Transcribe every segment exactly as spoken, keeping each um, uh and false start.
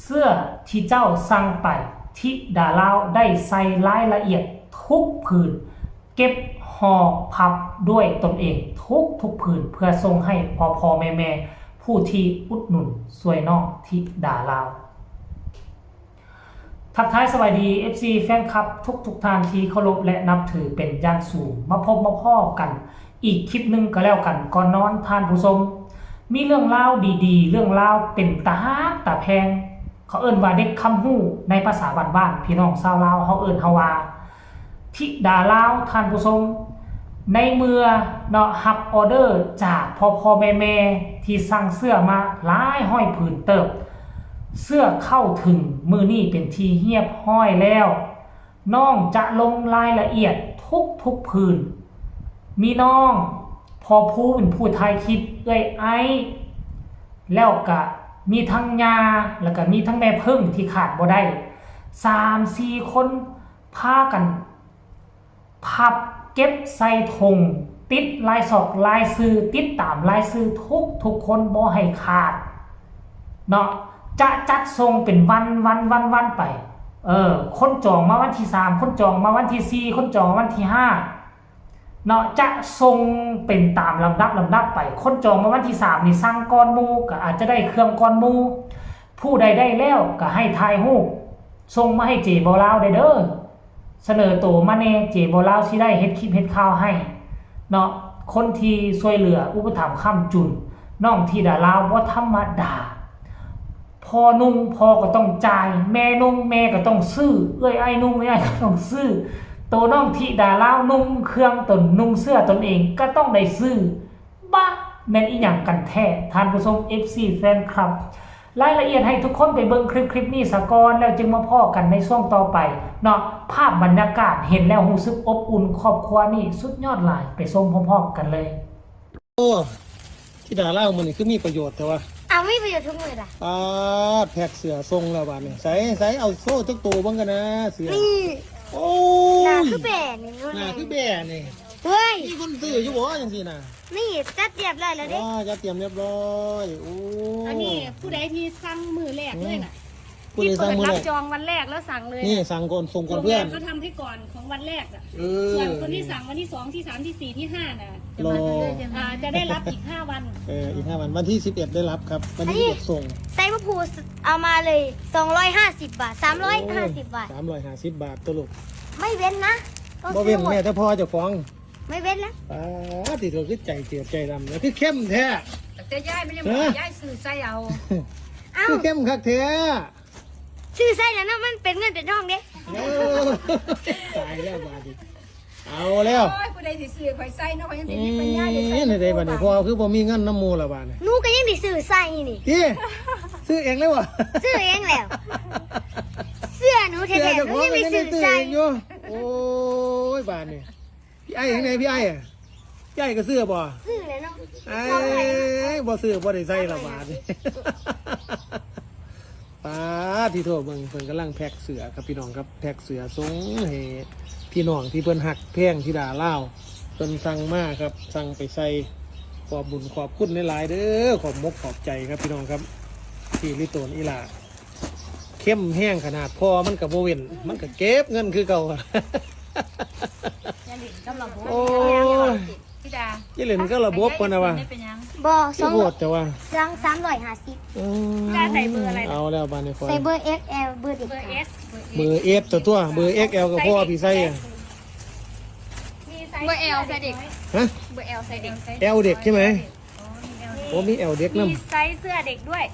เสื้อที่เจ้าสั่งไป ธิดาลาวได้ใส่รายละเอียดทุกผืน เก็บห่อพับด้วยตนเองทุกทุกผืน เพื่อส่งให้พ่อพ่อแม่แม่ผู้ที่อุดหนุนช่วยน้องธิดาลาว ทักทายสวัสดี เอฟซี แฟนคลับทุกทุกท่านที่เคารพและนับถือเป็นอย่างสูง มาพบมาพ้อกันอีกคลิปหนึ่งก็แล้วกัน ก่อนนอนท่านผู้ชม มีเรื่องราวดีๆ เรื่องราวเป็นตาฮักตาแพง เขาเอิ้นว่าเด็กคำฮู้ในภาษาบ้านๆ พี่น้องชาวลาวเขาเอิ้นเขาว่า ธิดาลาวท่านผู้ชม ในเมื่อเนาะรับออเดอร์จากพ่อพ่อแม่แม่ที่สั่งเสื้อมาหลายร้อยผืนเติบ เสื้อเข้าถึงมื้อนี้เป็นที่เรียบร้อยแล้ว น้องจะลงรายละเอียดทุกทุกๆผืน มีน้องพ่อภูเป็นผู้ถ่ายคลิป เอื้อยไอ้ แล้วก็มีทั้งย่า แล้วก็มีทั้งแม่เพิ่งที่ขาดบ่ได้ สามสี่คนพากัน พับเก็บใส่ถุง ติดลายซอกลายชื่อ ติดตามลายชื่อทุกทุกคนบ่ให้ขาด เนาะ จะจัดส่งเป็นวันวันวันวันไป เออ คนจองมาวันที่สาม คนจองมาวันที่สี่ คนจองมาวันที่ห้า เนาะ จะส่งเป็นตามลำดับลำดับไป คนจองมาวันที่สามนี่สั่งก่อนหมู่ ก็อาจจะได้เครื่องก่อนหมู่ ผู้ใดได้แล้วก็ให้ถ่ายรูปส่งมาให้เจบ่าวลาวได้เด้อ เสนอโตมาแน่ เจบ่าวลาวสิได้เฮ็ดคลิปเฮ็ดข่าวให้ เนาะ คนที่ช่วยเหลืออุปถัมภ์ค้ำจุน น้องธิดาลาวบ่ธรรมดา พ่อนุ่งพ่อก็ต้องจ่าย แม่นุ่งแม่ก็ต้องซื้อ เอื้อยอ้ายนุ่งเอื้อยอ้ายก็ต้องซื้อ โตน้องธิดาลาวนุ่งเครื่องตน นุ่งเสื้อตนเองก็ต้องได้ซื้อ บ้า แม่นอีหยังกันแท้ ท่านผู้ชม เอฟซี แฟนคลับ รายละเอียดให้ทุกคนไปเบิ่งคลิปคลิปนี้ซะก่อน แล้วจึงมาพ้อกันในช่วงต่อไป เนาะ ภาพบรรยากาศเห็นแล้วรู้สึกอบอุ่น ครอบครัวนี่สุดยอดหลาย ไปชมพร้อมๆกันเลย โอ้ ธิดาลาวมื้อนี้คือมีประโยชน์แท้วะ เอามีประโยชน์ทุกมื้อล่ะ ปาด แพ็คเสื้อส่งแล้วบาดนี้ ใส่ ใส่ เอาโชว์จักโตเบิ่งกันนะ เสื้อ นี่ โอ้ย หน้าคือแบะนี่ หน้าคือแบะนี่ เฮ้ย มีคนซื้ออยู่บ่จังซี่นะ นี่จัดเรียบร้อยแล้วเด้ ว้า จัดเตรียมเรียบร้อย โอ้ อันนี้ผู้ใดที่สั่งมื้อแรกเลยน่ะ ผู้ใดสั่งมื้อแรก ที่เปิดรับจองวันแรกแล้วสั่งเลย นี่สั่งก่อน ส่งก่อนเพื่อน โรงแรมเขาทำให้ก่อนของวันแรกอ่ะ เออ ส่วนคนที่สั่งวันที่สอง ที่สาม ที่สี่ ที่ห้าน่ะ จะมา รอ อ่า จะได้รับอีกห้าวัน เออ อีกห้าวัน วันที่สิบเอ็ดได้รับครับ วันที่ อันนี้ สิบเอ็ดส่ง ไซส์พระภูเอามาเลย สองร้อยห้าสิบบาท สามร้อยห้าสิบบาท สามร้อยห้าสิบบาทตัวลูก ไม่เว้นนะ ก็ บ่เว้น ซื้อหมด แม้แต่พ่อเจ้าของ ไม่เว้นแล้ว อ่า ที่ตัวคือใจเจียดใจดำนะ คือเข้มแท้ แต่ยายไม่ได้บอก ฮะ ยายซื้อใส่เอา เอ้า คือเข้มคักแท้ ซื้อใส่แล้วเนาะ มันเป็นเงินเป็นทองเด้ โอ้ ตายแล้วบาดนี้ เอาแล้ว โอ้ย ผู้ใดสิซื้อข่อยใส่เนาะ ข่อยยังสิมีปัญญาได้ใส่ เอ๊ะ ในใดบัดนี้ พ่อคือบ่มีเงินนำหมู่ละบาดนี้ หนูก็ยังได้ซื้อใส่นี่ ติ ซื้อเองเลยวะ ซื้อเองแล้ว เสื้อหนูแท้ๆ เสื้อเจ้าของ หนูยังได้ซื้อใส่ ก็ยังได้ซื้อเองอยู่ โอ้ย บาดนี้ พี่ไอ้ยังไงพี่ไอ้อะ พี่ไอ้ก็ซื้อบ่ ซื้อเลยเนาะ เอ้ย บ่ซื้อบ่ได้ใส่ละบาดนี้ ปาดที่โทษเบิ่ง เพิ่นกำลังแพ็คเสื้อครับพี่น้องครับ แพ็คเสื้อส่งให้พี่น้องที่เพิ่นฮักแพงธิดาลาว เพิ่นสั่งมาครับ สั่งไปใส่ ขอบบุญขอบคุณหลายๆเด้อ ขอบมกขอบใจครับพี่น้องครับ ที่ลิโตนอีหล่า เข้มแฮงขนาด พ่อมันก็บ่เว้น มันก็เก็บเงินคือเก่า อย่าหลินกับระบบ โอ้ย ธิดา อย่าหลินกับระบบก่อนนะวะ เป็นหยัง บ่ คือโหดแต่ว่า สอง สามร้อยห้าสิบ อืม ธิดาใส่เบอร์อะไรนะ เอาแล้วบาดนี้ข่อย ใส่เบอร์ เอ็กแอล เบอร์เด็ก เบอร์ ค่ะ เอส เบอร์ เอส ตัวตัว เบอร์ เอ็กแอล ก็พอพี่ใส่อะ มีไซส์ เบอร์ แอล ใส่เด็ก ฮะ เบอร์ แอล ใส่เด็ก แอลเด็กใช่ไหม อ๋อ มีแอลเด็ก โอ้ มีแอลเด็กนำ มีไซส์เสื้อเด็กด้วย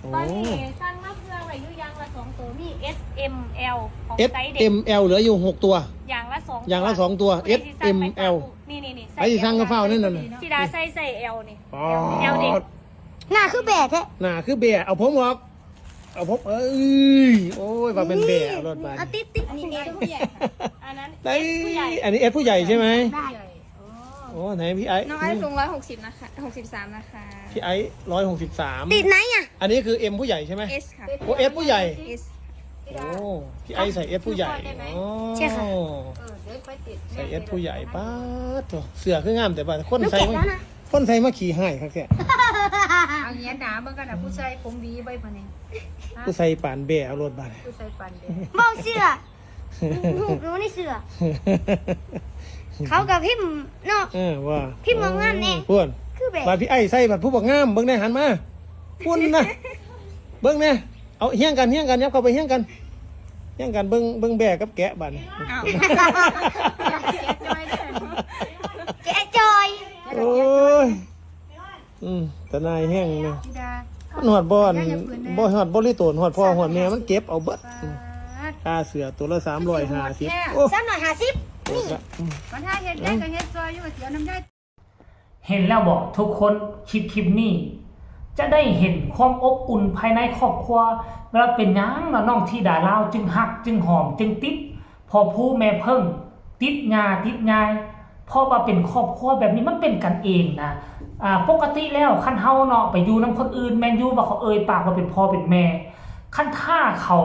โอ้ ตอนนี้สั่งมาเพื่อไว้อยู่อย่างละสองตัว มี เอส เอ็ม แอล ของ เอส ไซส์เด็ก เอ็ม แอล เหลืออยู่หกตัว อย่างละสอง อย่างละสองตัว ผู้ใดสิสั่งไป เอส เอ็ม แอล ฝากลูก นี่ๆๆ ใส่ ไอ้ที่สั่งก็เฝ้านั่นน่ะ แอล ธิดาใส่ ใส่ แอล นี่ อ๋อ แอลเด็ก หน้าคือแบะแท้ หน้าคือแบะ เอาผมออก เอาผม เอ้ย โอ้ย ว่าเป็นแบะรถบัส เอาติดติด อันนี้ เอสผู้ใหญ่ค่ะ อันนั้น ได้ เอสผู้ใหญ่ อันนี้ เอสผู้ใหญ่ใช่ไหม ได้ โอ้ ไหนพี่ไอ้ น้องไอ้สูงร้อยหกสิบนะคะ หกสิบสามนะคะ พี่ไอ้ร้อยหกสิบสาม ติดไหนอะ อันนี้คือ เอ็ม ผู้ใหญ่ใช่ไหม เอสค่ะ โอ้ เอสผู้ใหญ่ เอส โอ้ พี่ไอ้ใส่ เอสผู้ใหญ่ อ๋อ ใช่ค่ะ เออ เดี๋ยวไปติด ใส่ เอสผู้ใหญ่ ป๊าดโถ่ เสื้อคืองามแต่ว่าคนใส่ หนูแกะแล้วนะ คนใส่มาขี้ฮ้ายคักแท้ เอาเงี้ยหนามันกันนะผู้ชายผมหวีไว้ปะเนี่ย ผู้ใส่ปานแบ่เอาโลดบาด ผู้ชายปันเดีย บ่เชื่อ ลูกรู้นี่เชื่อ เขากับพิมพ์เนาะ เออว่า พี่มองงามแน่ เพิ่น คือแบบ ว่าพี่ไอ้ใส่บัดผู้บักงามเบิ่งแน่หันมาคุณนะเบิ่งแน่เอาเฮี้ยงกันเฮี้ยงกันยับเข้าไปเฮี้ยงกันเฮี้ยงกันเบิ่งเบิ่งแบ่กับแกะบัดนี้ อ้าวแกะจอยด้วย แกะจอย โอ้ยอืมตะนายแห้งเนี่ย ธิดา มันหอดบ่อนบ่หอดบริโตนหอดพ่อหอดแม่มันเก็บเอาเบิด ปาด ค่าเสื้อตัวละสามร้อยห้าสิบโอ้ สามร้อยห้าสิบนี่ อืม มันถ้าเฮ็ดได้ก็เฮ็ดซอยอยู่เสียน้ำได้ เห็นแล้วบอกทุกคนคลิปคลิปนี้ จะได้เห็นความอบอุ่นภายในครอบครัว เวลาเป็นหยังเนาะน้องธิดาลาวจึงฮักจึงหอมจึงติดพ่อผู้แม่เพิ่งติดญาติดยาย เพราะว่าเป็นครอบครัวแบบนี้มันเป็นกันเองนะอ่าปกติแล้วคันเฮาเนาะไปอยู่นำคนอื่นแม่นอยู่ว่าเขาเอ่ยปากว่าเป็นพ่อเป็นแม่คันถ้าเขา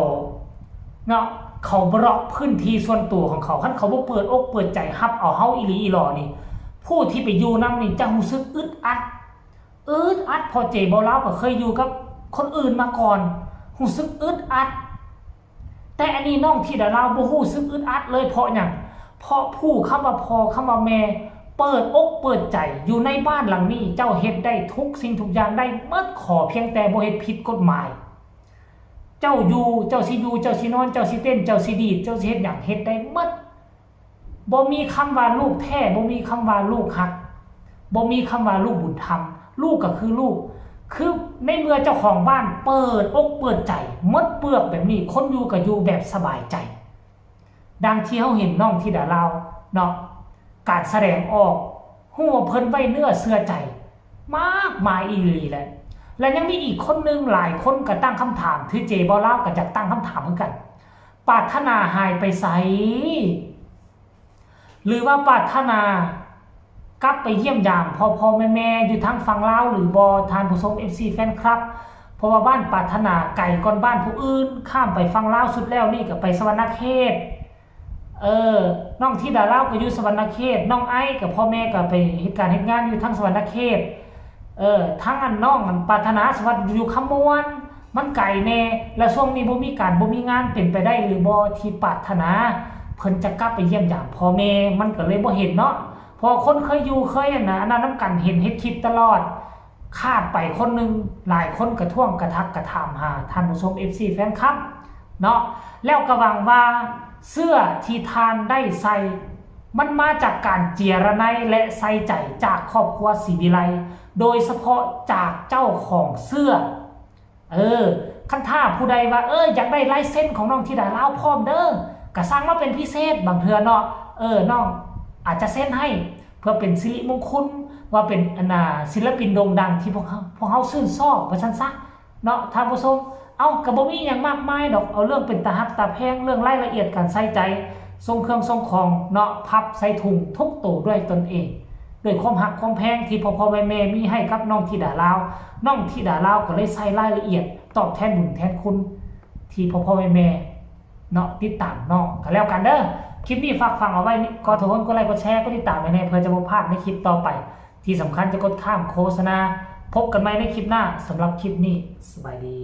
เนาะเขาบล็อกพื้นที่ส่วนตัวของเขาคันเขาบ่เปิดอกเปิดใจฮับเอาเฮาอีหลีอีหลอนี่ ผู้ที่ไปอยู่นำนี่จะรู้สึกอึดอัด อึดอัดเพราะเจบ่าวลาวก็เคยอยู่กับคนอื่นมาก่อนรู้สึกอึดอัด แต่อันนี้น้องธิดาลาวบ่รู้สึกอึดอัดเลยเพราะหยังเพราะผู้คำว่าพ่อคำว่าแม่ เปิดอกเปิดใจอยู่ในบ้านหลังนี้ เจ้าเฮ็ดได้ทุกสิ่งทุกอย่างได้หมดขอเพียงแต่บ่เฮ็ดผิดกฎหมาย เจ้าอยู่เจ้าสิอยู่เจ้าสินอนเจ้าสิเต้นเจ้าสิดีดเจ้าสิเฮ็ดหยังเฮ็ดได้หมด บ่มีคำว่าลูกแท้บ่มีคำว่าลูกฮักบ่มีคำว่าลูกบุญธรรม ลูกก็คือลูก คือในเมื่อเจ้าของบ้านเปิดอกเปิดใจหมดเปลือกแบบนี้ คนอยู่ก็อยู่แบบสบายใจ ดังที่เฮาเห็นน้องธิดาลาวเนาะ การแสดงออกฮู้ว่าเพิ่นไว้เนื้อเชื่อใจ มากมายอีหลีแหละ และยังมีอีกคนหนึ่งหลายคนก็ตั้งคำถาม คือเจบ่าวลาวก็อยากตั้งคำถามคือกัน ปรารถนาหายไปไส หรือว่าปรารถนากลับไปเยี่ยมยามพ่อพ่อแม่แม่อยู่ทางฝั่งลาวหรือบ่ ท่านผู้ชม เอฟซี แฟนคลับ เพราะว่าบ้านปรารถนาไกลก่อนบ้านผู้อื่น ข้ามไปฝั่งลาวสุดแล้วนี่ก็ไปสะหวันนะเขต เออ น้องธิดาลาวก็อยู่สะหวันนะเขต น้องไอซ์กับพ่อแม่ก็ไปเฮ็ดการเฮ็ดงานอยู่ทางสะหวันนะเขต เออ ทางอันน้องอันปรารถนาสวัสดิ์อยู่คำม่วน มันไกลแน่ และช่วงนี้บ่มีการบ่มีงาน เป็นไปได้หรือบ่ที่ปรารถนา เพิ่นจะกลับไปเยี่ยมยามพ่อแม่ มันก็เลยบ่เห็นเนาะ เพราะคนเคยอยู่เคยอันน่ะ อันนั้นนำกัน เห็นเฮ็ดคลิปตลอด ขาดไปคนหนึ่ง หลายคนกระท้วงกระทักกระถามหา ท่านผู้ชม เอฟซี แฟนคลับ เนาะ แล้วก็หวังว่าเสื้อที่ท่านได้ใส่ มันมาจากการเจียรไนและใส่ใจจากครอบครัวศรีวิไล โดยเฉพาะจากเจ้าของเสื้อ เออ คันถ้าผู้ใดว่า เออ อยากได้ลายเซ็นของน้องธิดาลาวพร้อมเด้อ ก็สั่งมาเป็นพิเศษ บางเทื่อเนาะ เออ น้องอาจจะเซ็นให้ เพื่อเป็นสิริมงคล ว่าเป็นอันน่ะศิลปินโด่งดังที่พวกเฮา พวกเฮาชื่นชอบ ว่าซั่นซะ เนาะ ท่านผู้ชม เอ้า ก็บ่มีหยังมากมายดอก เอาเรื่องเป็นตาฮักตาแพง เรื่องรายละเอียดการใส่ใจ ส่งเครื่องส่งของ เนาะ พับใส่ถุงทุกโตด้วยตนเอง ด้วยความฮักความแพงที่พ่อพ่อแม่แม่มีให้กับน้องธิดาลาว น้องธิดาลาวก็เลยใส่รายละเอียดตอบแทนบุญแทนคุณ ที่พ่อพ่อแม่แม่เนาะ ติดตามน้องก็แล้วกันเด้อ คลิปนี้ฝากฟังเอาไว้นี่ ขอทุกคนกดไลค์กดแชร์กดติดตามไว้แน่ เพื่อจะบ่พลาดในคลิปต่อไป ที่สำคัญจะกดข้ามโฆษณา พบกันใหม่ในคลิปหน้า สำหรับคลิปนี้ สบายดี